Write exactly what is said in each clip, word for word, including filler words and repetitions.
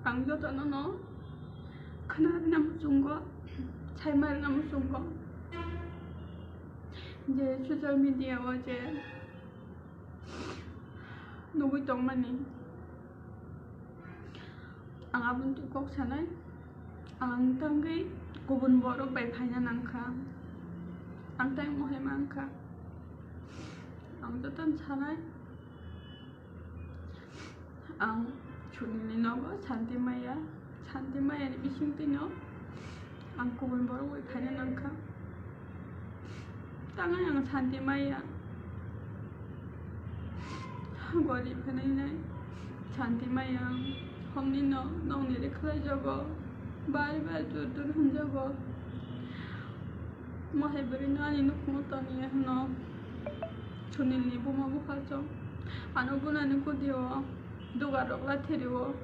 Ang jotono no khwnarwna muchungo, saimarwna muchungo je social media o je nugwi tongmani. Ang aboni twi kok sanai, ang tangwi kubun borok bai phaina nangkha, ang tei mohai mankha. Ang jotono sanai, ang Sunilni nogo santi maya, santi mayani bisingtwino ang kubun borok bai phaina nangkha. Tangwi ang santi maya, gorib hwnwi nai santi maya, hwnwi no nokni rwkhlai jago, bari bari dur dur hwnjago. Mohai bwrwino ani nukhungo toniya hwno Sunilni buma bupha chwng ano bunani kudio. Dugar rok la thirio.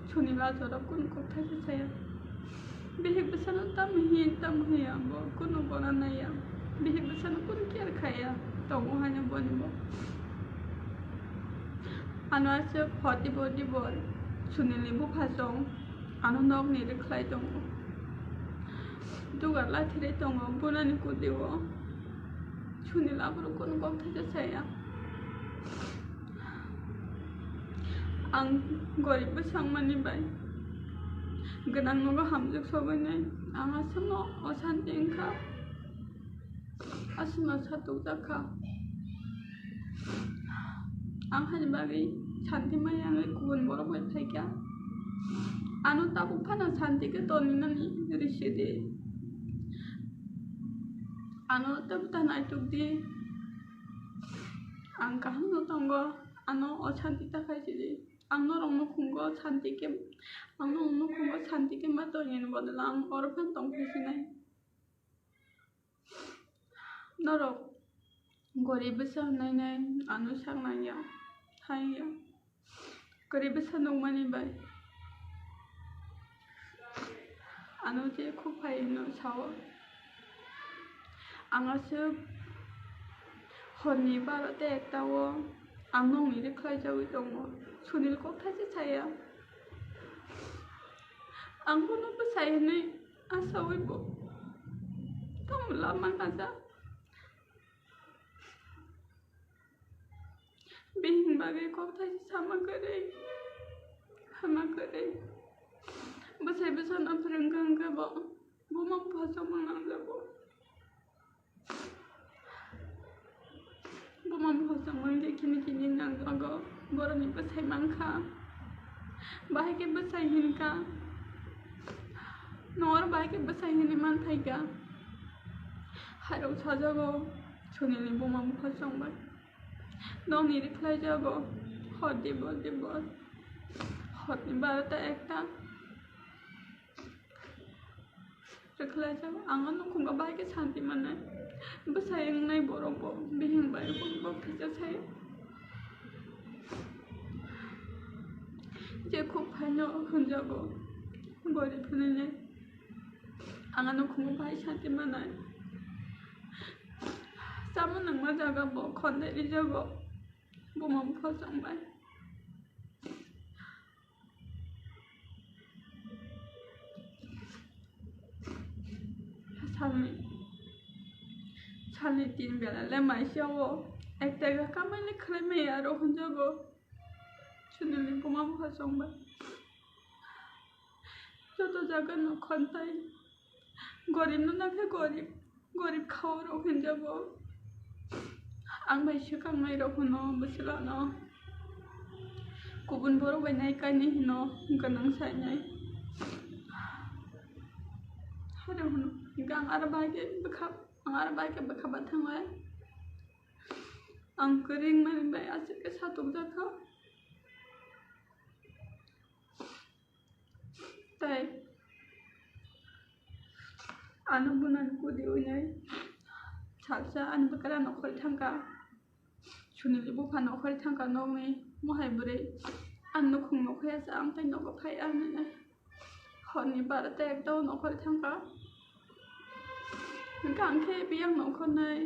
Sunil a jorao kunu kok thaisa saya. Bihik bwsano tamo hin tamo hiya bo kunu gora naiya. Bihik bwsano kunu care khaiya. Tongo haino boni bo. Ano aswk hor dibor dibor Sunilni bupha chwng ano nokni rwkhlai tongo. Dugar la thirai tongo bunani kudio. Sunil aphuru kunu kok thaisa saya. Ang gorib bwsangmani bai gwnang nogo hamjwk sogwinai ang aswkno osanti wngkha, aswkno satukjak kha. Ang hani bagwi santi maya wngwi kubun borok bai phaikha. Ano tabuk phano santi khe toninani risi di. Ano tei bwtha naituk di. Ang kaham no tongo, ano o santi ta khai sidi. Ang norok nukhungo santi khe, ang norok nukhungo santi khe ma tongni bodol ang oro phan tong phai sinai. Norok gorib bwsa hwnwi nai ano sak nangya, haiya. Kwrwi bwsa nukmani bai ano je khuk phai hwnwi sao. Ang aswk horni barota ekta o ang nokni rwkhlai jagwi tongo. Sunil kok thaisa saya. Ang bono bwsai hwnwi asaui bo tamo lama naja. Bihini bagwi kok thaisa sama kwrwi, hama kwrwi. Bwsai bwsano phwrwngkha hwnkhe bo buma bupha chongma nangjago. Buma bupha chongma hwnkhe kini kini nangjago. Borokni bwsai mankha. Bahai khe bwsai hinkha. Nor bahai khe bwsai hinwi manthaikha. Hairok sajago Sunilni buma bupha chongbai. Nokni rwkhlai jago. Hor dibor dibor. Horni barota ekta. Rwkhlai jago. Ang o nukhungo bahai khe santi mannai. Bwsai wngnai borok bo. Bihini bai bo kisa sai. Je khuk phaino hwnjago. Gorib hwnwi nai. Ang ano khungo bahai santi manai. Chama nangma jaga bo khondai rijago. Buma bupha chongbai. Salni, salni tin bela le maisa o ek tega kamai le khlai maya aro hwnjago. Sunilni buma bupha chongbai. Joto jaga no khontai. Gorib no nakhe gorib, gorib khao rok hinjago. Ang bai swkang nai rok hwno bwswlano. Kubun borok bai nai kainwi hwno gwnang sai nai. Hare hwno hwnkhe ang aro bai khe bwkha, ang aro bai khe bwkha bathang lai. Ang kwrwng mani bai aswk khe satok jakha. Tai ano bunani kudi winai salsa ani bwkra nokhorwi thangkha. Sunilni bupha nokhorwi thangkha nokni mohai bwrwi. Ang nukhung nokhorya sa ang tai nogo phai ani nai. Horni barota ekta o nokhorwi thangkha. Hwnkhe ang khe biyang nokhornai.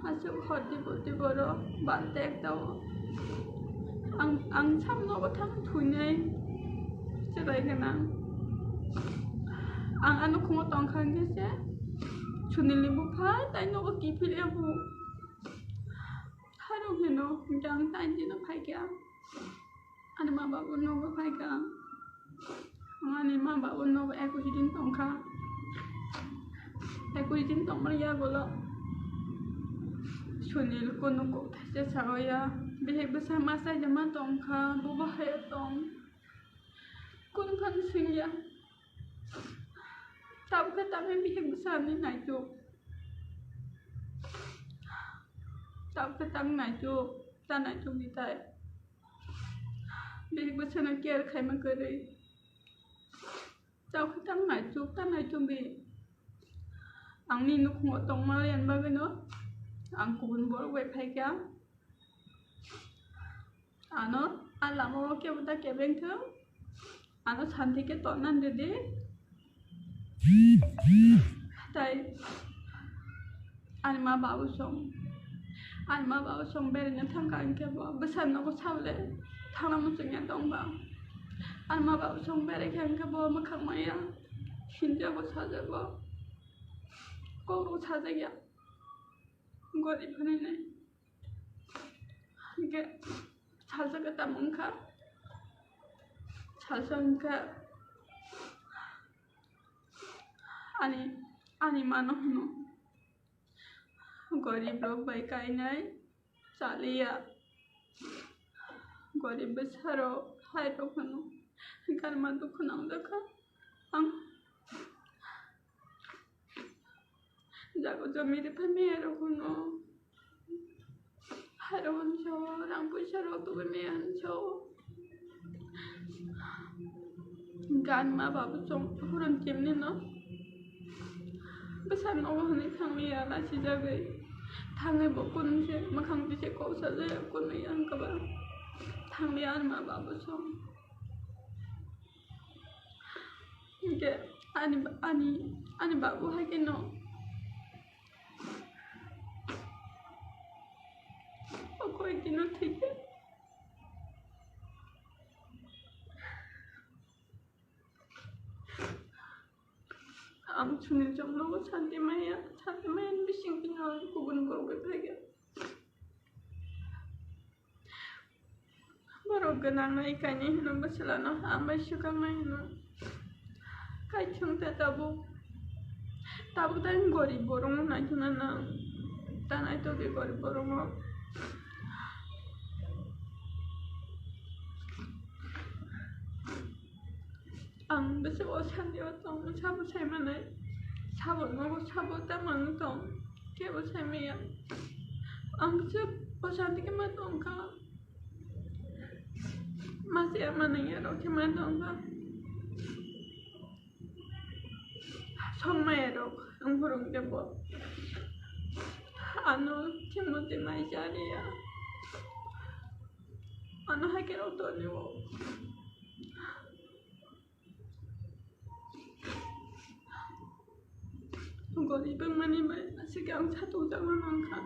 Aswk hor dibor diboro barota ekta o. Ang, ang sam nogo thang thwinai chwrai gwnang. Ang ano khungo tongkha hwnkhe se Sunilni bupha tai nogo kiphil ya bo. Harok hino hwnkhe ang tai dino phaikha. Ani ma babu nogo phaikha. Ani ma babu nogo ekush din tongkha. Ekush din tongmani yagulo Sunil kunu kok thaisa saoya. Bihik bwsa ma saijama tongkha, bubo haya tong. Kunu phano swngya. Tabukhe tangwi bihik bwsani naituk. Tabukhe tang naituk, ta naituk ni tai. Bihik bwsano care khaima kwrwi. Tabukhe tang naituk, ta naituk bi. Ang nini nukhungo tongma liyan bagwino ang kubun borok bai phaikha. Ano a lama o kebo da kebeng thung. Ano santi khe tonna rwdi. Tai ani ma babu song. Ani ma babu song beraina thangkha hwnkhe bo bwsa nogo sabole thangna muchungya tongba. Ani ma babu song berai kha hwnkhe bo mwkhang maya sinjago sajago. Kok rok sajakya. Gorib hwnwi nai. Hwnkhe salsa khe tamo wngkha. Salsa wngkha ani, ani mano hwno. Gorib rok bai kainai chaliya. Gorib bwsarok hai rok hwno. Hwnkhe ani ma dukhu nangjakha. Ang jago jomi rwphai maya rok hwno. Hai rok hwnso rang puisa rok tubui maya hwnso. Gan ma babu chong hurum chimni no. Bwsa nogo hwnwi thangwi ya lachijagwi. Thangwi bo kunse mwkhang tise kok sajaya kunwi ang kaba. Thangwi ani ma babu chong. Hwnkhe ani, ani, ani babu hai kheno o koi dino thwikhe ang chwngno chwngno santi maya, santi maya ni bising tino kubun borok bai phaikha. Borok gwnang no ikaini hino bwswlano ang bai swkang nai hino. Kaichung ta tabuk, tabuk ta gorib borok no naithokna nang. Ta naithok di gorib borok no. Ang bwswk o santi o tong, sabo sai manai, sabo nogo sabo ta mang tong, kebo sai maya. Ang bwswk o santi khe ma tong kha, ma se manai ya rok khe ma tong kha, song maya rok ang phurung khe bo ano thimo te mai cha ri ya, ano hai khe rok toni o. Gorib wngmani bai aswk ang satung tangma mankha.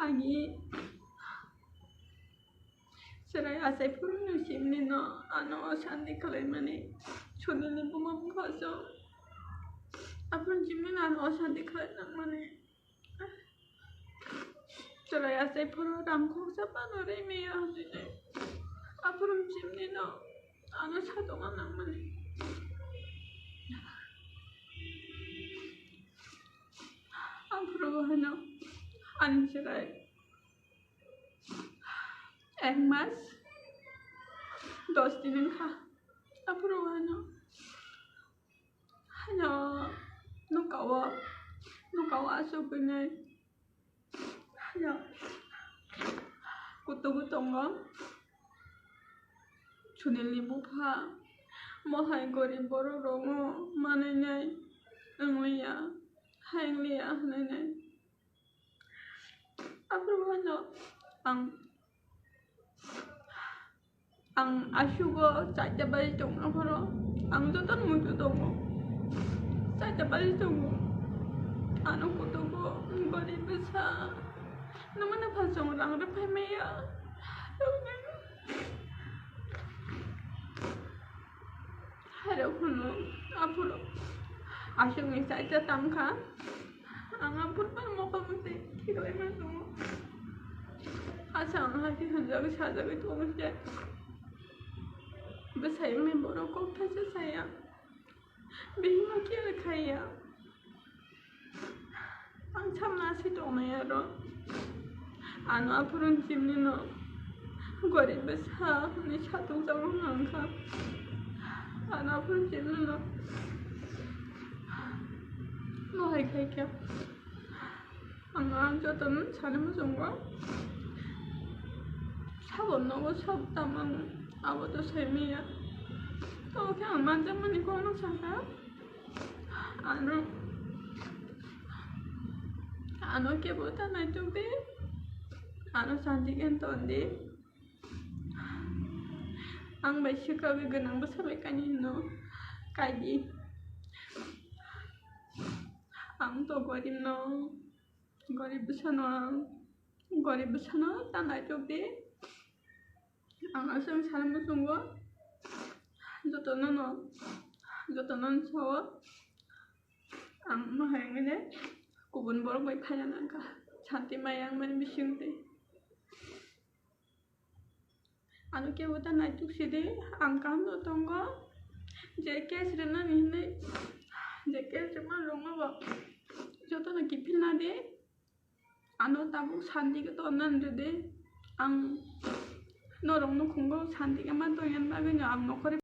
Ani chwrai achai phuru no chimni no ano o santi khlaimani, Sunilni buma bupha so aphuru chimni no ano o santi khlai nangmani. Chwrai achai phuru rang khoksa phano ri maya hwnwi nai. Aphuru chimni no ano satung nangmani. Aphuru bo hwno ani chwrai ek mas dos din wngkha. Aphuru bo hwno Hano nokao, nokao aswk hwnwi hano kutubu tongo. Sunilni bupha mohai gorib borok rokno manwi nai wngliya, hai wngliya hwnwi nai. Aphuru hano ang, ang asugo chaita baji tongna phoro ang joto muitu tongo. Chaita baji tongo. Ano kutugo Sa, nangmano phalchong rang rwphai maya. Hairok hwnwi aphuru aswkni chaita tangkha. Ang aphuru mokol mwtai khiklaima tongo. Asa ang hati hwnjagwi sajagwi tongo se. Bwsai wngwi borok kok thaisa saya. Bihikno care khaiya. Ang samna si tongnai aro. Ano aphuru chimnino gorib bwsa hwnwi satung changma hwnkha. Ano aphuru chimnino mohai khaikha. Ang ang jotono sani muchungo sabo nogo sab tamang abo to saimaya. Tamo khe ang manjakmani kokno sakha. Ano, ano kebo ta naitok di. Ano santi khe ton di. Ang bai swkagwi gwnang bwsa bai kainwi hino kaidi. Ang to gorib no, gorib bwsano ang, gorib bwsano ta naitok di. Ang aswk sana muchungo jotono no, jotono no sao. Ang mohai wngwi le kubun borok bai phaiya nangkha. Santi maya wngmani bisingtwi. Ano kebo ta naituk sidi, ang kaham no tongo. Je case rwnani hinwi, je case rwma rwma bo jotono kiphilna di. Ano tabuk santi khe tonna rwdi. Ang norokno khungo santi khe ma tongya bagwino ang nokhorwi